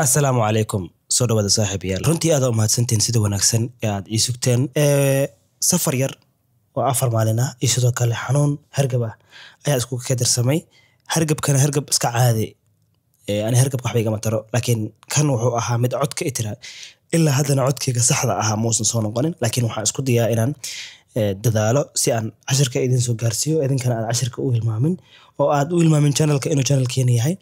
Assalaamu calaykum, soo dhawaada saaxiibayaal. Runtii aad u mahadsantihiin sida wanaagsan ee aad ii sugteen. Safar yar oo 4 maalin ah iyo sidoo kale xanuun hargab ah ayaa isku kadirsamay. Hargabkana hargab iska caadi. Ani hargabka waxba igama taro, laakiin kan wuxuu ahaa mid codka i tira. Ilaa haddana codkayga saxda ahaa muusan soo noqonin, laakiin waxaan isku dayaa inaan dadaalo si aan cashirka idin soo gaarsiiyo, idinkana aad cashirka u hilmaamin oo aad u hilmaamin channelka inuu channelkeena yahay.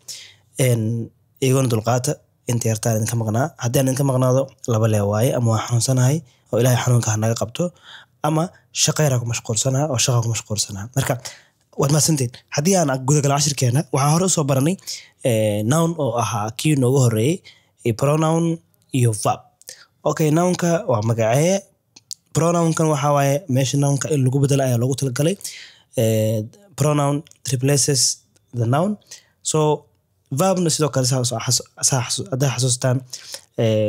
Iguna dulqaata inta yartaan idinka maqnaa. Haddii aan idinka maqnaado laba lee waaye: ama waan xanuunsanahay oo Ilaahay xanuunka ha naga qabto, ama shaqo yaraa ku mashquulsanaha oo shaqa ku mashquulsanaha. Marka waad mahadsantiin. Haddii aan gudagalo cashirkeena, waxaan hore usoo baranay noun oo ahaa kii noogu horeeyey, iyo pronoun iyo verb. Okay, nounka waa magacee? Pronounkan waxaa waaye meesha nounka in lagu bedelo ayaa loogu talagalay. Pronoun replaces the noun. So verbna sidoo kale haddaa xasuustaan,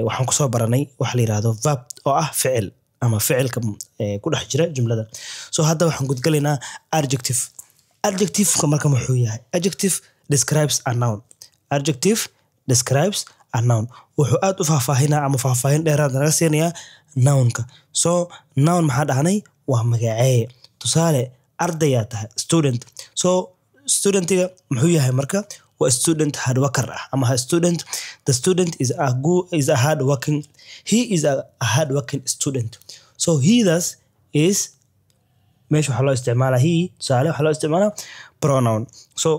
waxaan kusoo baranay waxa la yirahdo verb oo ah ficil ama ficilka ku dhex jira jumlada. So hadda waxaan gudgalaynaa adjective. Adjectiveka marka muxuu yahay? Adjective describes a noun. Adjective describes a noun. Wuxuu aad u faahfaahinaa ama faahfaahin dheeraad naga siinayaa nounka. So noun maxaa dhahnay? Waa magacee. Tusaale, ardayaa tahay, student. So studentiga muxuu yahay marka? Waa student hard worker ah ama student, the student is a good, is a hard working, he is a hard working student. So he thus is, meesha waxaa loo isticmaalaa he. Tusaale, waxaa loo isticmaalaa pronoun. So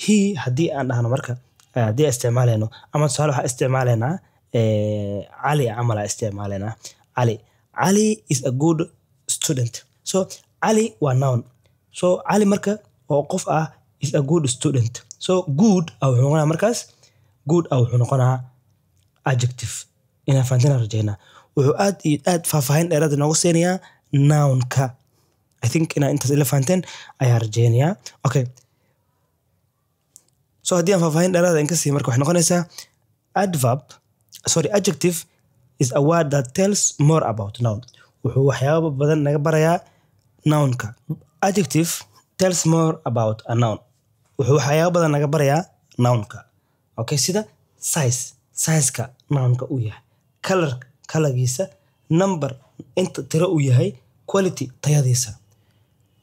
he haddii aan dhahno marka, haddii aan isticmaaleyno, ama tusaale waxaa isticmaaleynaa Cali camal aa isticmaaleynaa. Cali, Cali is a good student. So Cali waa noun. So Cali marka oo qof ah is a good student. So good ah wuxuu noqonaa markaas, good ah wuxuu noqonaa adjective. Inaa fahanteen rajeynaa. Wuxuu aad iyo aad faahfaahin dheeraad nooga siinayaa nounka. I think inaa intaas ila fahanteen ayaa rajeynayaa. Okay, so haddii aan faahfaahin dheeraada in ka siiyo marka, waxay noqonaysaa adverb, sorry, adjective is a word that tells more about noun. Wuxuu waxyaabo badan naga barayaa nounka. Adjective tells more about a noun. Wuxuu waxyaabo badan naga barayaa nounka. Okay, sida size, sizeka nounka uu yahay, color, colorgiisa, number, inta tiro uu yahay, quality, tayadiisa.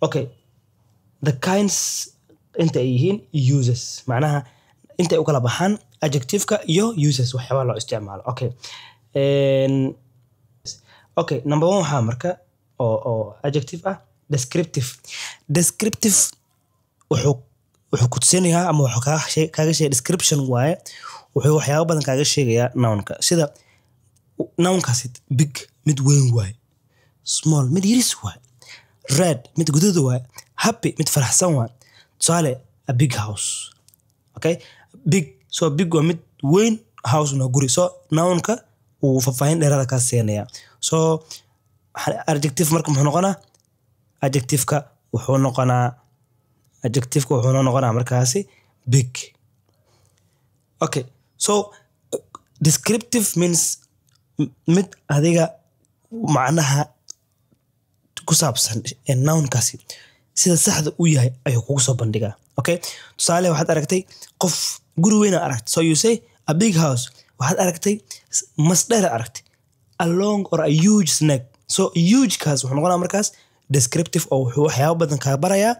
Okay, the kinds, inta ay yihiin, uses, macnaha inta ay u kala baxaan adjectiveka, iyo uses, waxyaabaha loo isticmaalo. Okay. Okay, number one waxaa marka oo adjective ah descriptive. Descriptive wuxuu ku tusinayaa ama wuxuu kaaga sheegay, description waaye, wuxuu waxyaabo badan kaaga sheegayaa nounka, sida nounkaasi big, mid weyn waaye, small, mid yaris waaye, red, mid guduud waaye, happy, mid faraxsan waaye. Tusaale, a big house. Okay, big. So big waa mid weyn, house waa guri. So nounka wuu faahfaahin dheeraada kaa siinaya. So adjective marka muxuu noqonaa? Adjectiveka wuxuu noqonaa, adjectiveka wuxuu noo noqonaa markaasi big. Okay, so descriptive means mid adiga macnaha ku saabsan ee nounkaasi sida saxda u yahay ayuu kugu soo bandhigaa. Okay, tusaale, waxaad aragtay qof guri weyn aragtay, so you say a big house. Waxaad aragtay mas dheer aragtay, a long or a huge snake. So huge kaas wuxuu noqonaa markaas descriptive oo wuxuu waxyaabo badan kaa barayaa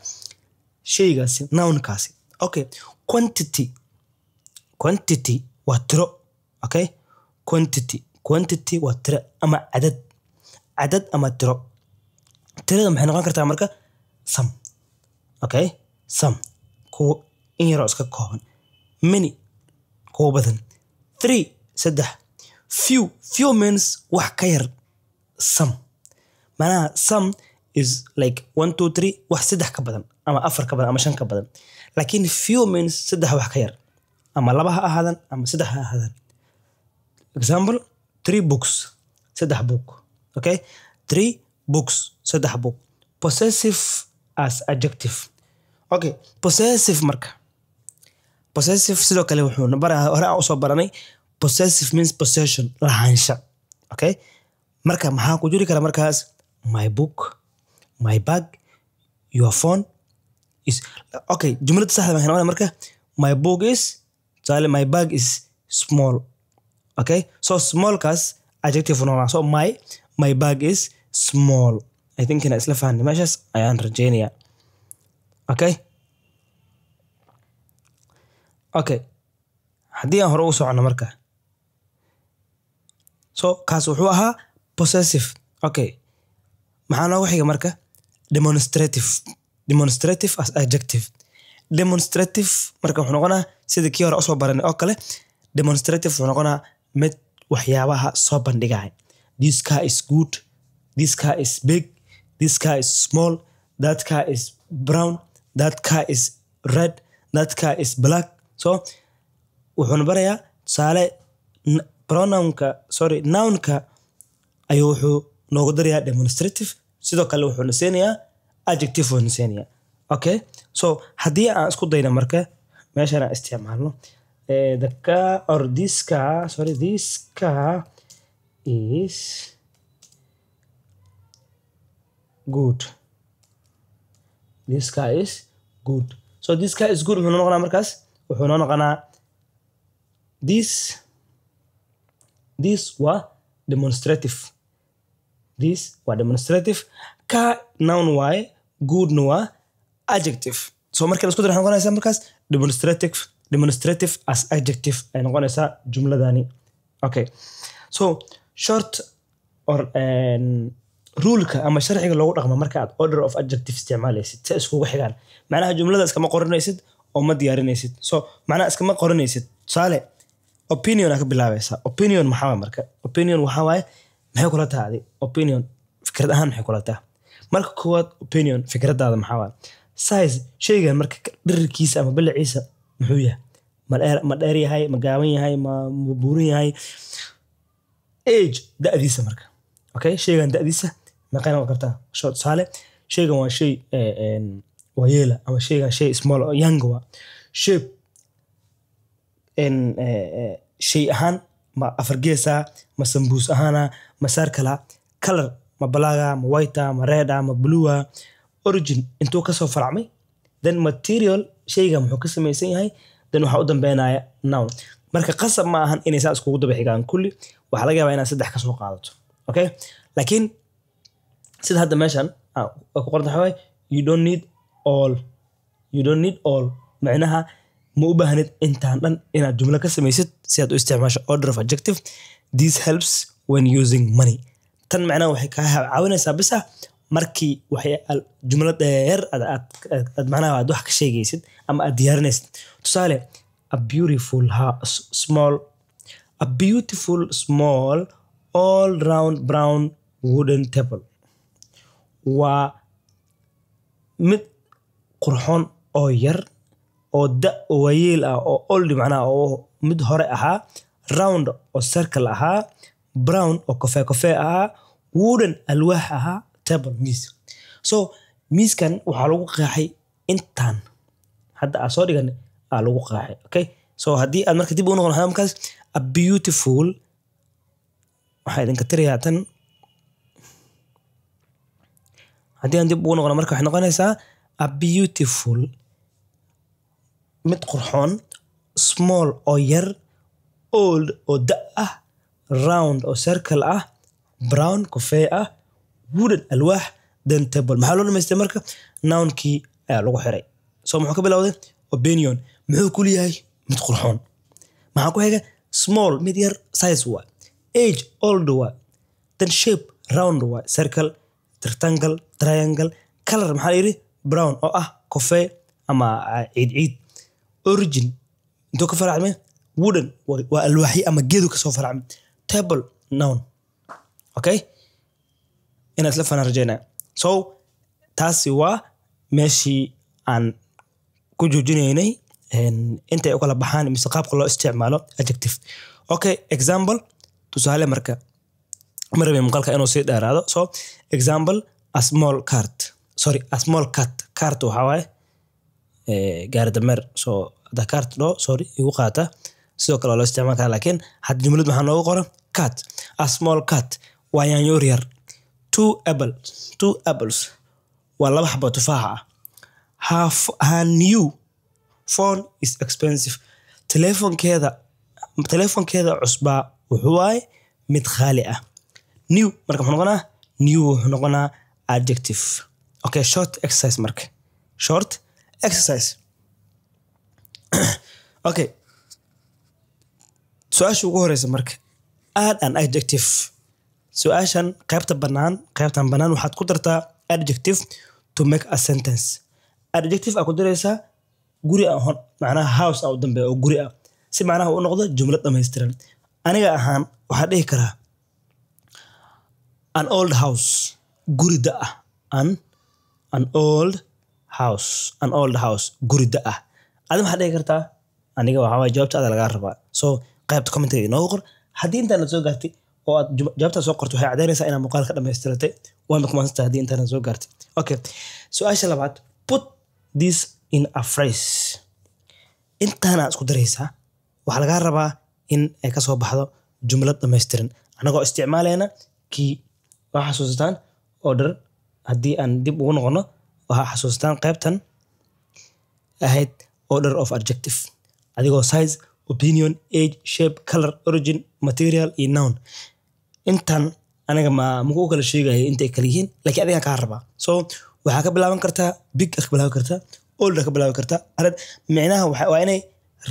shaygaasi, nounkaasi. Okay, quantity. Quantity waa tiro. Okay, quantity, quantity waa tiro ama cadad, cadad ama tiro. Tirada maxay noqon kartaa marka? Some. Okay, some, kuwo in yaroo iska kooban, many, kuwo badan, three, saddex, few. Few means wax ka yar some. Macnaha some is like one, two, three, wax saddex ka badan ama afar ka badan ama shan ka badan, laakiin few means saddex wax ka yar, ama laba ha ahaadan ama saddex ha ahaadan. Example, three books, saddex book. Okay, three books, saddex book. Possessive as adjective. Okay, possessive marka, possessive sidoo kale wuxuu bara hore aan usoo baranay. Possessive means possession, lahaansha. Okay, marka maxaa ku jiri kara markaas? My book, my bag, your phone is. Okay, jumlada saxda maxay noqonaya marka? My book is, tusaale, my bag is small. Okay, so smallkaas adjective u noqonaa. So my bag is small. I think inaa isla fahanay meeshaas ayaan rajeynayaa. Okay, haddii aan hore ugu socono marka, so kaas wuxuu ahaa possessive. Okay, maxaa noogu xiga marka? Demonstrative. Demonstrative as adjective. Demonstrative marka wuxuu noqonaa sida kii hore usoo baranay oo kale. Demonstrative wuxuu noqonaa mid waxyaabaha soo bandhigaya. This car is good, this car is big, this car is small, that car is brown, that car is red, that car is black. So wuxuuna barayaa tusaale pronounka, sorry, nounka ayuu wuxuu noogu darayaa demonstrative. Sidoo kale wuxuuna siinayaa adjective wuxuuna siinayaa. Okay, so haddii aan isku dayno marka meeshan aan isticmaalno the car or this car, sorry, this car is good. This car is good. So this car is good wuxuu noo noqonaa markaas, wuxuu noo noqonaa this waa demonstrative. This waa demonstrative, car noun waaye, goodna waa adjective. So marka la isku daro waxay noqonaysaa markaas demonstrative as adjective ay noqonaysaa jumladani. Okay, so short or ruleka ama sharciga loogu dhaqmo marka aad order of adjective isticmaalaysid si ay iskugu xigaan, macnaha jumlada iskama qoranaysid oo ma diyaarinaysid. So macnaha iskama qoranaysid. Tusaale, opinion aa ka bilaabaysaa. Opinion maxaa waay marka? Opinion waxaa waaye maxay kula tahay adi? Opinion fikrad ahaan maxay kula tahay? Marka koowaad, opinion fikradaada maxaa waaye? Size shaygan marka, dhererkiisa ama ballaciisa muxuu yahay? Ma dheer yahay, ma gaaban yahay, ma buuran yahay? Age da'diisa marka. Okay, shaygan da'diisa meeqay noqon kartaa? So tusaale, shaygan waa shay waa yeela ama shaygan shay small oo young waa. Shape shay ahaan ma afar geesa, ma sambuus ahaana, ma circle? Color ma black, ma white, ma red, ma blue? Origin intuu kasoo faracmay? Then material shayga muxuu ka samaysan yahay? Then waxaa u dambeynaya noun. Marka qasab ma ahan inay saa iskugu daba xigaan kulli. Waxaa laga yaabaa inaad saddex kasoo qaadato. Okay, laakiin sida hadda meeshan ku qoran waxaa waaye you don't need all. You don't need all macnaha ma u baahnid intaan dhan inaad jumlo ka samaysid si aad u isticmaasho order of adjective. This helps when using many. Tan macnaha waxay kaa caawinaysaa bisa markii waxay jumlo dheer aad macnaha aad wax ka sheegaysid ama aad diyaarinaysid. Tusaale, a beautiful small all round brown wooden table. Waa mid qurxoon oo yar oo da oo waayeel ah oo old, macnaha oo mid hore ahaa, round oo circle ahaa, brown oo coffee coffee ahaa, wooden alwaax ahaa, table miis. So miiskan waxaa lagu qeexay intaan hadda aa soo dhigan aa lagu qeexay. Okay, so haddii aad marka dib u noqon waxaa markaas a beautiful, waxaa idinka tirayaa tan. Haddii aan dib ugu noqono marka, waxay noqonaysaa a beautiful mid qurxoon, small oo yar, old oo da ah, round oo circle ah, brown coffee ah, wooden alwaax, then table. Maxaa loo dhamaystay marka? Nounkii ayaa lagu xiray. So muxuu ka bilowday? Opinion muxuu ku leeyahay? Mid qurxoon. Maxaa ku xiga? Small mid yar, size waa, age old waa, then shape round waa, circle, rectangle, triangle. Color maxaa la yidhi? Brown oo ah coffee ama ciid ciid. Origin intuu ka faracmay? Wooden waa alwaaxyo ama geedu kasoo faracmay. Table noun. Okay, inaad isla fanaan rajeynaya. So taasi waa meeshii aan ku joojinaynay intay u kala baxaan mise qaabka loo isticmaalo adjective. Okay, example tusaale marka, ma rabin muuqaalka inuu sii dheeraado. So example, a small cart, sorry, a small cat. Cart waxaa waaye gaari dameer. So hadda cart dho, sorry, igu qaata. Sidoo kale waa loo isticmaali karaa, laakiin hadda jumlad maxaa noogu qoran? Cat. A small cat waa yaanyoor yar. Two apple, two apples waa laba xabo tufaaxa ah. Her new phone is expensive. Telefonkeeda cusbaa. Wuxuu waaye mid khaali ah. New marka muxuu noqonaa? New wuxuu noqonaa adjective. Okay, short exercise marka. Short exercise. Okay. Su-aasha ugu horeysa marka, add an adjective. Su-aashan qaybta bannaan, qaybtan bannaan waxaad ku dartaa adjective to make a sentence. Adjective aa ku daraysaa guri ah, macnaha house ah u dambeeya oo guri ah, si macnaha u noqdo jumlad dhammaystiran. Aniga ahaan waxaan dhihi karaa an old house, guri da ah. An old house, an old house, guri da ah. Adi maxaad dhihi kartaa? Aniga waxaa waaye jawaabta ada lagaa rabaa. So qaybta commentiga inoogu qor. Haddii intaanad soo gaartay oo aad jawaabta soo qorto, waxay caddaynaysaa inaad muuqaalka dhammaystiratay. Waana ku mahadsantahay haddii intaanad soo gaartay. Okay, su-aasha labaad, put this in a phrase. Intaana isku daraysaa, waxaa lagaa rabaa in ay ka soo baxdo jumlad dhammaystiran anagoo isticmaalayna kii waxaa xasuusataan order. Haddii aan dib ugu noqono, waxaa xasuusataan qaybtan ahayd order of adjective, adigoo size, opinion, age, shape, color, origin, material iyo noun. Intan aniga ma maku kala sheegaya intay kala yihiin, laakiin adigan kaa rabaa. So waxaa ka bilaaban kartaa big, ka bilaaban kartaa old, ka bilaaban kartaa red. Micnaha waa inay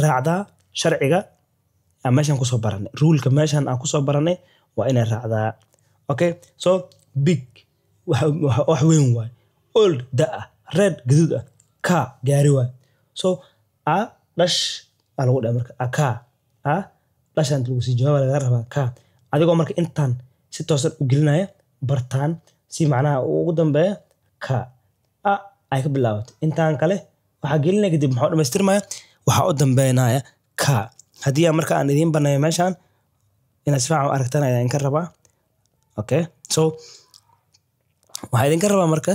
raacdaa sharciga aan meeshan kusoo baranay, ruleka meeshan aan kusoo baranay waa inay raacdaa. Okay, so big wax weyn waay, old da ah, red gaduud ah, car gaari waay. So a dash aa lagu dhahay marka, a car, a dashaan lagu sii jawaaba laga rabaa car, adigoo marka intaan si toosan u gelinaya bartaan, si macnaha uu ugu dambeeya car a ay ka bilaabatay. Intaan kale waxaa gelinaya, kadib maxaa u dhamaystirmaya? Waxaa u dambeynaya car. Haddii aan marka aan idiin baneeyo meeshaan, inaad si fiican u aragtaan ayaa idinka rabaa. Okay, so waxaa idinka rabaa marka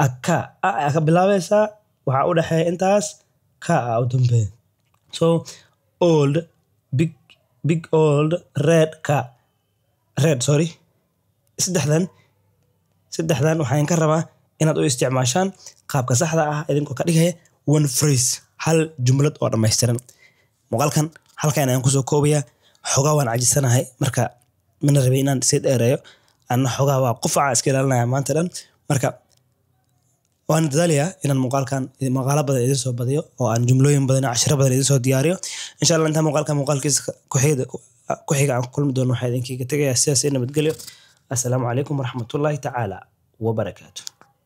a car, a ayaa ka bilaabaysaa, waxaa u dhexeeya intaas, ka a u dambeeya. So old, big, big, old, red car, red, sorry. Saddexdan waxaan idinka rabaa inaad u isticmaashaan qaabka saxda ah, idinkoo ka dhigaya one phrase, hal jumlad oo dhammaystiran. Muuqaalkan halkan ayaan kusoo koobaya. Xogaa waan cajisanahay marka, mana rabay inaan sii dheereeyo. Anna xogaa waa qufaca iska ilaalinaya maanta dhan. Marka waan dadaalayaa inaan muuqaalkan muuqaalo badan idin soo badiyo oo aan jumlooyin badan iyo cashiro badan idin soo diyaariyo, insha Allah. Intaan muuqaalkan muuqaalkiisa ku xiga aan ku kulmi doono, waxaa idinkaga tegayaa sidaas iyo nabadgelyo. Assalaamu calaykum waraxmatullaahi tacaala wabarakaatu.